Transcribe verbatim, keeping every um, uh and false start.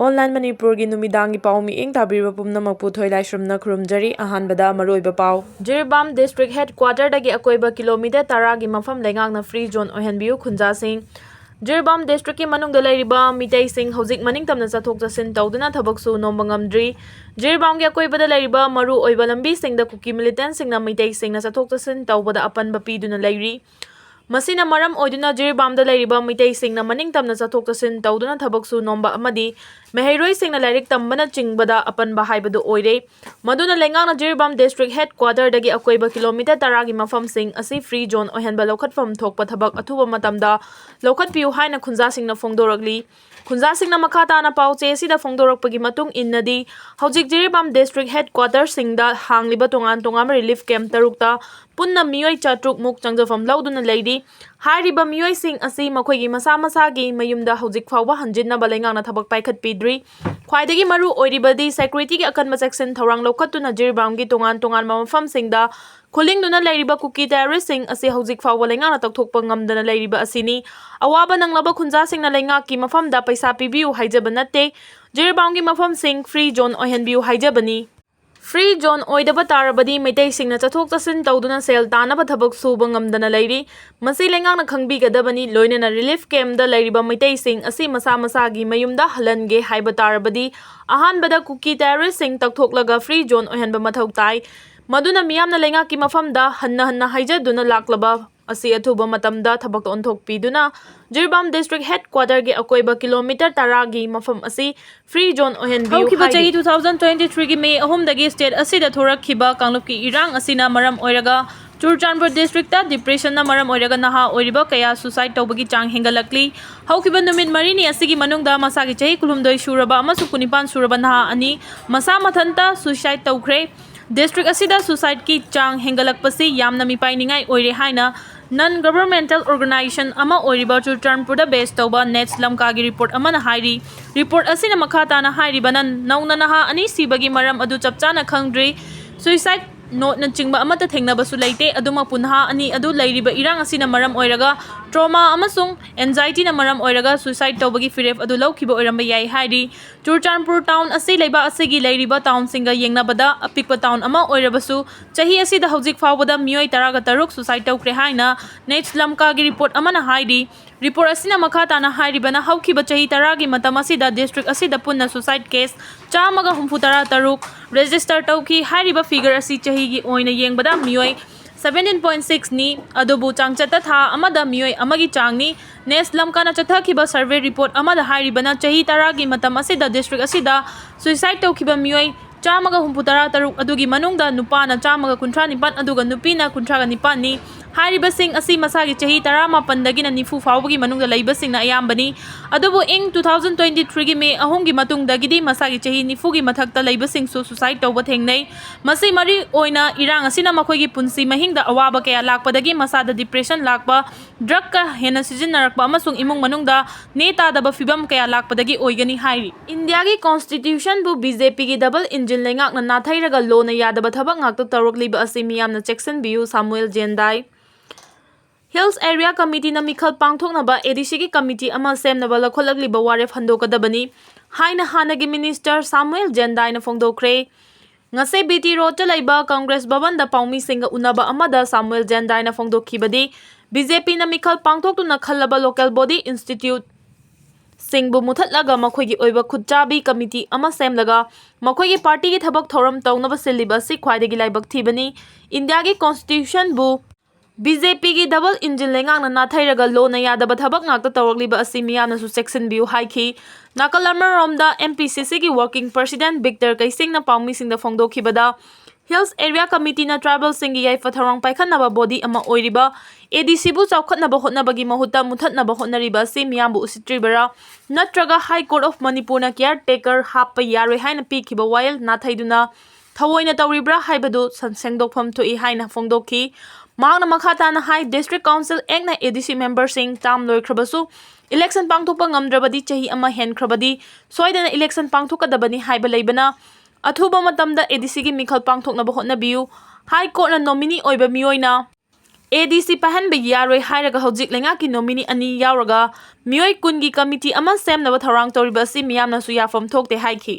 Online ꯃꯅꯤꯄꯨꯔꯒꯤ ꯅꯨꯃꯤꯗꯥꯡꯒꯤ ꯄꯥꯎ ꯃꯤꯠꯌꯦꯡ ꯇꯥꯕꯤꯔꯤꯕ ꯄꯨꯝꯅꯃꯛꯄꯨ ꯊꯣꯏꯂꯥꯏꯁ꯭ꯔꯝꯅ ꯈꯨꯔꯨꯝꯖꯔꯤ꯫ ꯑꯍꯥꯟꯕꯗ ꯃꯔꯨꯑꯣꯏꯕ ꯄꯥꯎ꯫ ꯖꯤꯔꯤꯕꯥꯝ district headquarter ꯗꯒꯤ ꯑꯀꯣꯏꯕ kilometre ꯇꯔꯥꯒꯤ ꯃꯐꯝ ꯂꯩꯉꯥꯛꯅ free zone ꯑꯣꯏꯍꯟꯕꯤꯌꯨ ꯈꯨꯟꯖꯥꯁꯤꯡ꯫ ꯖꯤꯔꯤꯕꯥꯝ district ꯀꯤ ꯃꯅꯨꯡꯗ ꯂꯩꯔꯤꯕ ꯃꯤꯇꯩꯁꯤꯡ ꯍꯧꯖꯤꯛ ꯃꯅꯤꯡ ꯇꯝꯅ ꯆꯠꯊꯣꯛ ꯆꯠꯁꯤꯟ ꯇꯧꯗꯨꯅ ꯊꯕꯛꯁꯨ ꯅꯣꯝꯕ ꯉꯝꯗ꯭ꯔꯤ꯫ ꯖꯤꯔꯤꯕꯥꯝꯒꯤ ꯑꯀꯣꯏꯕꯗ ꯂꯩꯔꯤꯕ ꯃꯔꯨ ꯑꯣꯏꯕ ꯂꯝꯕꯤꯁꯤꯡꯗ ꯀꯨꯀꯤ militant ꯁꯤꯡꯅ ꯃꯤꯇꯩꯁꯤꯡꯅ ꯆꯠꯊꯣꯛ ꯆꯠꯁꯤꯟ ꯇꯧꯕꯗ ꯑꯄꯟꯕ ꯄꯤꯗꯨꯅ ꯂꯩꯔꯤ꯫ ꯃꯁꯤꯅ ꯃꯔꯝ ꯑꯣꯏꯗꯨꯅ ꯖꯤꯔꯤꯕꯥꯝꯗ ꯂꯩꯔꯤꯕ ꯃꯤꯇꯩꯁꯤꯡꯅ ꯃꯅꯤꯡ ꯇꯝꯅ ꯆꯠꯊꯣꯛ ꯆꯠꯁꯤꯟ ꯇꯧꯗꯨꯅ ꯊꯕꯛꯁꯨ ꯅꯣꯝꯕ ꯑꯃꯗꯤ ꯃꯍꯩꯔꯣꯏꯁꯤꯡꯅ ꯂꯥꯏꯔꯤꯛ ꯇꯝꯕꯅꯆꯤꯡꯕꯗ ꯑꯄꯟꯕ ꯍꯥꯏꯕꯗꯨ ꯑꯣꯏꯔꯦ꯫ ꯃꯗꯨꯅ ꯂꯩꯉꯥꯛꯅ ꯖꯤꯔꯤꯕꯥꯝ district headquarter ꯗꯒꯤ ꯑꯀꯣꯏꯕ kilometre ꯇꯔꯥꯒꯤ ꯃꯐꯝꯁꯤꯡ ꯑꯁꯤ free zone ꯑꯣꯏꯍꯟꯕ ꯂꯧꯈꯠꯐꯝ ꯊꯣꯛꯄ ꯊꯕꯛ ꯑꯊꯨꯕ ꯃꯇꯝꯗ ꯂꯧꯈꯠꯄꯤꯌꯨ ꯍꯥꯏꯅ ꯈꯨꯟꯖꯥꯁꯤꯡꯅ ꯐꯣꯡꯗꯣꯔꯛꯂꯤ꯫ ꯈꯨꯟꯖꯥꯁꯤꯡꯅ ꯃꯈꯥ ꯇꯥꯅ ꯄꯥꯎ ꯆꯦ ꯑꯁꯤꯗ ꯐꯣꯡꯗꯣꯔꯛꯄꯒꯤ ꯃꯇꯨꯡ ꯏꯟꯅꯗꯤ, ꯍꯧꯖꯤꯛ ꯖꯤꯔꯤꯕꯥꯝ district headquarter ꯁꯤꯡꯗ ꯍꯥꯡꯂꯤꯕ ꯇꯣꯉꯥꯟ ꯇꯣꯉꯥꯟꯕ relief camp ꯇꯔꯨꯛꯇ ꯄꯨꯟꯅ ꯃꯤꯑꯣꯏ ꯆꯥꯇ꯭ꯔꯨꯛ ꯃꯨꯛ ꯆꯪꯖꯐꯝ ꯂꯧꯗꯨꯅ ꯂꯩꯔꯤ꯫ ꯍꯥꯏꯔꯤꯕ ꯃꯤꯑꯣꯏꯁꯤꯡ ꯑꯁꯤ ꯃꯈꯣꯏꯒꯤ ꯃꯁꯥ ꯃꯁꯥꯒꯤ ꯃꯌꯨꯝꯗ ꯍꯧꯖꯤꯛ ꯐꯥꯎꯕ ꯍꯟꯖꯤꯟꯅꯕ ꯂꯩꯉꯥꯛꯅ ꯊꯕꯛ ꯄꯥꯏꯈꯠꯄꯤꯗ꯭ꯔꯤ꯫ ꯈ꯭ꯋꯥꯏꯗꯒꯤ ꯃꯔꯨ ꯑꯣꯏꯔꯤꯕꯗꯤ security ꯒꯤ ꯑꯀꯟꯕ ꯆꯦꯛꯁꯤꯟ ꯊꯧꯔꯥꯡ ꯂꯧꯈꯠꯇꯨꯅ ꯖꯤꯔꯤꯕꯥꯝꯒꯤ ꯇꯣꯉꯥꯟ ꯇꯣꯉꯥꯟꯕ ꯃꯐꯝꯁꯤꯡꯗ ꯈꯨꯂꯤꯡꯗꯨꯅ ꯂꯩꯔꯤꯕ ꯀꯨꯀꯤ terrorist ꯁꯤꯡ ꯑꯁꯤ ꯍꯧꯖꯤꯛ ꯐꯥꯎꯕ ꯂꯩꯉꯥꯛꯅ ꯇꯧꯊꯣꯛꯄ ꯉꯝꯗꯅ ꯂꯩꯔꯤꯕ ꯑꯁꯤꯅꯤ꯫ ꯑꯋꯥꯕ ꯅꯪꯂꯕ ꯈꯨꯟꯖꯥꯁꯤꯡꯅ ꯂꯩꯉꯥꯛꯀꯤ ꯃꯐꯝꯗ ꯄꯩꯁꯥ ꯄꯤꯕꯤꯌꯨ ꯍꯥꯏꯖꯕ ꯅꯠꯇꯦ, ꯖꯤꯔꯤꯕꯥꯝꯒꯤ ꯃꯐꯝꯁꯤꯡ free zone ꯑꯣꯏꯍꯟꯕꯤꯌꯨ ꯍꯥꯏꯖꯕꯅꯤ꯫ Free zone ꯑꯣꯏꯗꯕ ꯇꯥꯔꯕꯗꯤ ꯃꯩꯇꯩꯁꯤꯡꯅ ꯆꯠꯊꯣꯛ ꯆꯠꯁꯤꯟ ꯇꯧꯗꯨꯅ ꯁꯦꯜ ꯇꯥꯅꯕ ꯊꯕꯛ ꯁꯨꯕ ꯉꯝꯗꯅ ꯂꯩꯔꯤ꯫ ꯃꯁꯤ ꯂꯩꯉꯥꯛꯅ ꯈꯪꯕꯤꯒꯗꯕꯅꯤ꯫ ꯂꯣꯏꯅꯅ relief camp ꯗ ꯂꯩꯔꯤꯕ ꯃꯩꯇꯩꯁꯤꯡ ꯑꯁꯤ ꯃꯁꯥ ꯃꯁꯥꯒꯤ ꯃꯌꯨꯝꯗ ꯍꯜꯍꯟꯒꯦ ꯍꯥꯏꯕ ꯇꯥꯔꯕꯗꯤ ꯑꯍꯥꯟꯕꯗ ꯀꯨꯀꯤ terrorist ꯁꯤꯡ ꯇꯛꯊꯣꯛꯂꯒ free zone ꯑꯣꯏꯍꯟꯕ ꯃꯊꯧ ꯇꯥꯏ꯫ ꯃꯗꯨꯅ ꯃꯤꯌꯥꯝꯅ ꯂꯩꯉꯥꯛꯀꯤ ꯃꯐꯝꯗ ꯍꯟꯅ ꯍꯟꯅ ꯍꯥꯏꯖꯗꯨꯅ ꯂꯥꯛꯂꯕ ꯑꯁꯤ ꯑꯊꯨꯕ ꯃꯇꯝꯗ ꯊꯕꯛꯇ ꯑꯣꯟꯊꯣꯛꯄꯤꯗꯨꯅ ꯖꯤꯔꯤꯕꯥꯝ district headquarter ꯒꯤ ꯑꯀꯣꯏꯕ kilometre ꯇꯔꯥꯒꯤ ꯃꯐꯝ ꯑꯁꯤ free zone ꯑꯣꯏꯍꯟꯕꯤꯌꯨ ꯍꯧꯈꯤꯕ ꯍꯥꯏꯔꯤ꯫ ꯆꯍꯤ two thousand twenty three ꯒꯤ May ꯑꯍꯨꯝꯗꯒꯤ state ꯑꯁꯤꯗ ꯊꯣꯔꯛꯈꯤꯕ ꯀꯥꯡꯂꯨꯞꯀꯤ ꯏꯔꯥꯡ ꯑꯁꯤꯅ ꯃꯔꯝ ꯑꯣꯏꯔꯒ ꯆꯨꯔꯆꯥꯟꯄꯨꯔ district ꯇ depression ꯅ ꯃꯔꯝ ꯑꯣꯏꯔꯒ ꯅꯍꯥ ꯑꯣꯏꯔꯤꯕ ꯀꯌꯥ suicide ꯇꯧꯕꯒꯤ ꯆꯥꯡ ꯍꯦꯟꯒꯠꯂꯛꯂꯤ꯫ ꯍꯧꯈꯤꯕ ꯅꯨꯃꯤꯠ ꯃꯔꯤꯅꯤ ꯑꯁꯤꯒꯤ ꯃꯅꯨꯡꯗ ꯃꯁꯥꯒꯤ ꯆꯍꯤ ꯀꯨꯟꯍꯨꯝꯗꯣꯏ ꯁꯨꯔꯕ ꯑꯃꯁꯨꯡ ꯀꯨꯟꯅꯤꯄꯥꯟ ꯁꯨꯔꯕ ꯅꯍꯥ ꯑꯅꯤ ꯃꯁꯥ ꯃꯊꯟꯇ suicide ꯇꯧꯈ꯭ꯔꯦ꯫ District ꯑꯁꯤꯗ suicide ꯀꯤ ꯆꯥꯡ ꯍꯦꯟꯒꯠꯂꯛꯄꯁꯤ ꯌꯥꯝꯅ ꯃꯤꯄꯥꯏꯅꯤꯡꯉꯥꯏ ꯑꯣꯏꯔꯦ ꯍꯥꯏꯅ non governmental organization ꯑꯃ ꯑꯣꯏꯔꯤꯕ ꯆꯨꯔꯆꯥꯟꯄꯨꯔꯗ base ꯇꯧꯕ ꯅꯦꯠꯁ ꯂꯝꯀꯥꯒꯤ report ꯑꯃꯅ ꯍꯥꯏꯔꯤ꯫ Report ꯑꯁꯤꯅ ꯃꯈꯥ ꯇꯥꯅ ꯍꯥꯏꯔꯤꯕꯅ, ꯅꯧꯅ ꯅꯍꯥ ꯑꯅꯤ ꯁꯤꯕꯒꯤ ꯃꯔꯝ ꯑꯗꯨ ꯆꯞ ꯆꯥꯅ ꯈꯪꯗ꯭ꯔꯤ꯫ Suicide ꯅꯣꯠꯅꯆꯤꯡꯕ ꯑꯃꯠꯇ ꯊꯦꯡꯅꯕꯁꯨ ꯂꯩꯇꯦ꯫ ꯑꯗꯨꯃꯛꯄꯨ ꯅꯍꯥ ꯑꯅꯤ ꯑꯗꯨ ꯂꯩꯔꯤꯕ ꯏꯔꯥꯡ ꯑꯁꯤꯅ ꯃꯔꯝ ꯑꯣꯏꯔꯒ, trauma ꯑꯃꯁꯨꯡ anxietyꯅ ꯃꯔꯝ ꯑꯣꯏꯔꯒ suicide ꯇꯧꯕꯒꯤ ꯐꯤꯔꯦꯞ ꯑꯗꯨ ꯂꯧꯈꯤꯕ ꯑꯣꯏꯔꯝꯕ ꯌꯥꯏ ꯍꯥꯏꯔꯤ꯫ ꯆꯨꯔꯆꯥꯟꯄꯨꯔ town ꯑꯁꯤ ꯂꯩꯕꯥꯛ ꯑꯁꯤꯒꯤ ꯂꯩꯔꯤꯕ townꯁꯤꯡꯒ ꯌꯦꯡꯅꯕꯗ ꯑꯄꯤꯛꯄ town ꯑꯃ ꯑꯣꯏꯔꯕꯁꯨ, ꯆꯍꯤ ꯑꯁꯤꯗ ꯍꯧꯖꯤꯛ ꯐꯥꯎꯕꯗ ꯃꯤꯑꯣꯏ ꯇꯔꯥꯒ ꯇꯔꯨꯛ suicide ꯇꯧꯈ꯭ꯔꯦ ꯍꯥꯏꯅ Next Lamkaꯒꯤ report ꯑꯃꯅ ꯍꯥꯏꯔꯤ꯫ Report ꯑꯁꯤꯅ ꯃꯈꯥ ꯇꯥꯅ ꯍꯥꯏꯔꯤꯕꯅ, ꯍꯧꯈꯤꯕ ꯆꯍꯤ ꯇꯔꯥꯒꯤ ꯃꯇꯝ ꯑꯁꯤꯗ district ꯑꯁꯤꯗ ꯄꯨꯟꯅ suicide case ꯆꯥꯝꯃꯒ ꯍꯨꯝꯐꯨ ꯇꯔꯥ ꯇꯔꯨꯛ register ꯇꯧꯈꯤ꯫ ꯍꯥꯏꯔꯤꯕ figure ꯑꯁꯤ ꯆꯍꯤꯒꯤ ꯑꯣꯏꯅ ꯌꯦꯡꯕꯗ ꯃꯤꯑꯣꯏ seventeen point sixꯅꯤ, ꯑꯗꯨꯕꯨ ꯆꯥꯡꯆꯠꯇ ꯊꯥ ꯑꯃꯗ ꯃꯤꯑꯣꯏ ꯑꯃꯒꯤ ꯆꯥꯡꯅꯤ꯫ Next Lamkaꯅ ꯆꯠꯊꯈꯤꯕ survey report ꯑꯃꯗ ꯍꯥꯏꯔꯤꯕꯅ, ꯆꯍꯤ ꯇꯔꯥꯒꯤ ꯃꯇꯝ ꯑꯁꯤꯗ district ꯑꯁꯤꯗ suicide ꯇꯧꯈꯤꯕ ꯃꯤꯑꯣꯏ ꯆꯥꯝꯃꯒ ꯍꯨꯝꯐꯨ ꯇꯔꯥ ꯇꯔꯨꯛ ꯑꯗꯨꯒꯤ ꯃꯅꯨꯡꯗ ꯅꯨꯄꯥꯅ ꯆꯥꯝꯃꯒ ꯀꯨꯟꯊ꯭ꯔꯥ ꯅꯤꯄꯥꯟ ꯑꯗꯨꯒ ꯅꯨꯄꯤꯅ ꯀꯨꯟꯊ꯭ꯔꯥꯒ ꯅꯤꯄꯥꯟꯅꯤ꯫ ꯍꯥꯏꯔꯤꯕꯁꯤꯡ ꯑꯁꯤ ꯃꯁꯥꯒꯤ ꯆꯍꯤ ꯇꯔꯥꯃꯥꯄꯟꯗꯒꯤꯅ ꯅꯤꯐꯨ ꯐꯥꯎꯕꯒꯤ ꯃꯅꯨꯡꯗ ꯂꯩꯕꯁꯤꯡꯅ ꯑꯌꯥꯝꯕꯅꯤ꯫ ꯑꯗꯨꯕꯨ ꯏꯪ two thousand twenty threeꯒꯤ May ꯑꯍꯨꯝꯒꯤ ꯃꯇꯨꯡꯗꯒꯤꯗꯤ ꯃꯁꯥꯒꯤ ꯆꯍꯤ ꯅꯤꯐꯨꯒꯤ ꯃꯊꯛꯇ ꯂꯩꯕꯁꯤꯡꯁꯨ suicide ꯇꯧꯕ ꯊꯦꯡꯅꯩ꯫ ꯃꯁꯤ ꯃꯔꯨ ꯑꯣꯏꯅ ꯏꯔꯥꯡ ꯑꯁꯤꯅ ꯃꯈꯣꯏꯒꯤ ꯄꯨꯟꯁꯤ ꯃꯍꯤꯡꯗ ꯑꯋꯥꯕ ꯀꯌꯥ ꯂꯥꯛꯄꯗꯒꯤ, ꯃꯁꯥꯗ depression ꯂꯥꯛꯄ, drugꯀ ꯍꯦꯟꯅ ꯁꯤꯖꯤꯟꯅꯔꯛꯄ ꯑꯃꯁꯨꯡ ꯏꯃꯨꯡ ꯃꯅꯨꯡꯗ ꯅꯦ ꯇꯥꯗꯕ ꯐꯤꯕꯝ ꯀꯌꯥ ꯂꯥꯛꯄꯗꯒꯤ ꯑꯣꯏꯒꯅꯤ ꯍꯥꯏꯔꯤ꯫ ꯏꯟꯗꯤꯌꯥꯒꯤ constitutionꯕꯨ BJPꯒꯤ double engine ꯂꯩꯉꯥꯛꯅ ꯅꯥꯊꯩꯔꯒ ꯂꯣꯅ ꯌꯥꯗꯕ ꯊꯕꯛ ꯉꯥꯛꯇ ꯇꯧꯔꯛꯂꯤꯕ ꯑꯁꯤ ꯃꯤꯌꯥꯝꯅ ꯆꯦꯛꯁꯤꯟꯕꯤꯌꯨ, ꯁꯥꯃꯨꯑꯦꯜ ꯖꯦꯟꯗꯥꯏ꯫ Hills Area Committeeꯅ ꯃꯤꯈꯜ ꯄꯥꯡꯊꯣꯛꯅꯕ ADCꯒꯤ committee ꯑꯃ ꯁꯦꯝꯅꯕ ꯂꯧꯈꯠꯂꯛꯂꯤꯕ ꯋꯥꯔꯦꯞ ꯍꯟꯗꯣꯛꯀꯗꯕꯅꯤ ꯍꯥꯏꯅ ꯍꯥꯟꯅꯒꯤ minister ꯁꯥꯃꯨꯑꯦꯜ ꯖꯦꯟꯗꯥꯏꯅ ꯐꯣꯡꯗꯣꯛꯈ꯭ꯔꯦ꯫ ꯉꯁꯤ BT Roadꯇ ꯂꯩꯕ Congress ꯚꯕꯟꯗ ꯄꯥꯎꯃꯤꯁꯤꯡꯒ ꯎꯅꯕ ꯑꯃꯗ ꯁꯥꯃꯨꯑꯦꯜ ꯖꯦꯟꯗꯥꯏꯅ ꯐꯣꯡꯗꯣꯛꯈꯤꯕꯗꯤ, BJPꯅ ꯃꯤꯈꯜ ꯄꯥꯡꯊꯣꯛꯇꯨꯅ ꯈꯜꯂꯕ local body instituteꯁꯤꯡꯕꯨ ꯃꯨꯊꯠꯂꯒ ꯃꯈꯣꯏꯒꯤ ꯑꯣꯏꯕ ꯈꯨꯠꯆꯥꯕꯤ committee ꯑꯃ ꯁꯦꯝꯂꯒ ꯃꯈꯣꯏꯒꯤ partyꯒꯤ ꯊꯕꯛ ꯊꯧꯔꯝ ꯇꯧꯅꯕ ꯁꯤꯜꯂꯤꯕ ꯑꯁꯤ ꯈ꯭ꯋꯥꯏꯗꯒꯤ ꯂꯥꯏꯕꯛ ꯊꯤꯕꯅꯤ꯫ ꯏꯟꯗꯤꯌꯥꯒꯤ constitutionꯕꯨ BJPꯒꯤ double engine ꯂꯩꯉꯥꯛꯅ ꯅꯥꯊꯩꯔꯒ ꯂꯣꯅ ꯌꯥꯗꯕ ꯊꯕꯛ ꯉꯥꯛꯇ ꯇꯧꯔꯛꯂꯤꯕ ꯑꯁꯤ ꯃꯤꯌꯥꯝꯅꯁꯨ ꯆꯦꯛꯁꯤꯟꯕꯤꯌꯨ ꯍꯥꯏꯈꯤ꯫ ꯅꯥꯀꯜ ꯑꯃꯔꯣꯝꯗ MPCCꯒꯤ working president Victor ꯀꯩꯁꯤꯡꯅ ꯄꯥꯎꯃꯤꯁꯤꯡꯗ ꯐꯣꯡꯗꯣꯛꯈꯤꯕꯗ, Hills Area Committeeꯅ tribalꯁꯤꯡꯒꯤ ꯌꯥꯏꯐ ꯊꯧꯔꯥꯡ ꯄꯥꯏꯈꯠꯅꯕ body ꯑꯃ ꯑꯣꯏꯔꯤꯕ ADCꯕꯨ ꯆꯥꯎꯈꯠꯅꯕ ꯍꯣꯠꯅꯕꯒꯤ ꯃꯍꯨꯠꯇ ꯃꯨꯊꯠꯅꯕ ꯍꯣꯠꯅꯔꯤꯕ ꯑꯁꯤ ꯃꯤꯌꯥꯝꯕꯨ ꯎꯁꯤꯠꯇ꯭ꯔꯤꯕꯔꯥ? ꯅꯠꯇ꯭ꯔꯒ High Court of Manipurꯅ caretaker ꯍꯥꯞꯄ ꯌꯥꯔꯣꯏ ꯍꯥꯏꯅ ꯄꯤꯈꯤꯕ ꯋꯥꯌꯦꯜ ꯅꯥꯊꯩꯗꯨꯅ ꯊꯑꯣꯏꯅ ꯇꯧꯔꯤꯕ꯭ꯔꯥ ꯍꯥꯏꯕꯗꯨ ꯁꯟ-, ꯁꯦꯡꯗꯣꯛꯐꯝ ꯊꯣꯛꯏ ꯍꯥꯏꯅ ꯐꯣꯡꯗꯣꯛꯈꯤ꯫ ꯃꯍꯥꯛꯅ ꯃꯈꯥ ꯇꯥꯅ ꯍꯥꯏ, District Council Actꯅ ADC memberꯁꯤꯡ term ꯂꯣꯏꯈ꯭ꯔꯕꯁꯨ election ꯄꯥꯡꯊꯣꯛꯄ ꯉꯝꯗ꯭ꯔꯕꯗꯤ ꯆꯍꯤ ꯑꯃ ꯍꯦꯟꯈ꯭ꯔꯕꯗꯤ ꯁꯣꯏꯗꯅ election ꯄꯥꯡꯊꯣꯛꯀꯗꯕꯅꯤ ꯍꯥꯏꯕ ꯂꯩꯕꯅ, ꯑꯊꯨꯕ ꯃꯇꯝꯗ ADCꯒꯤ ꯃꯤꯈꯜ ꯄꯥꯡꯊꯣꯛꯅꯕ ꯍꯣꯠꯅꯕꯤꯌꯨ꯫ High Courtꯅ nominee ꯑꯣꯏꯕ ꯃꯤꯑꯣꯏꯅ ADC ꯄꯥꯏꯍꯟꯕ ꯌꯥꯔꯣꯏ ꯍꯥꯏꯔꯒ ꯍꯧꯖꯤꯛ ꯂꯩꯉꯥꯛꯀꯤ nominee ꯑꯅꯤ ꯌꯥꯎꯔꯒ ꯃꯤꯑꯣꯏ ꯀꯨꯟꯒꯤ committee ꯑꯃ ꯁꯦꯝꯅꯕ ꯊꯧꯔꯥꯡ ꯇꯧꯔꯤꯕ ꯑꯁꯤ ꯃꯤꯌꯥꯝꯅꯁꯨ ꯌꯥꯐꯝ ꯊꯣꯛꯇꯦ ꯍꯥꯏꯈꯤ꯫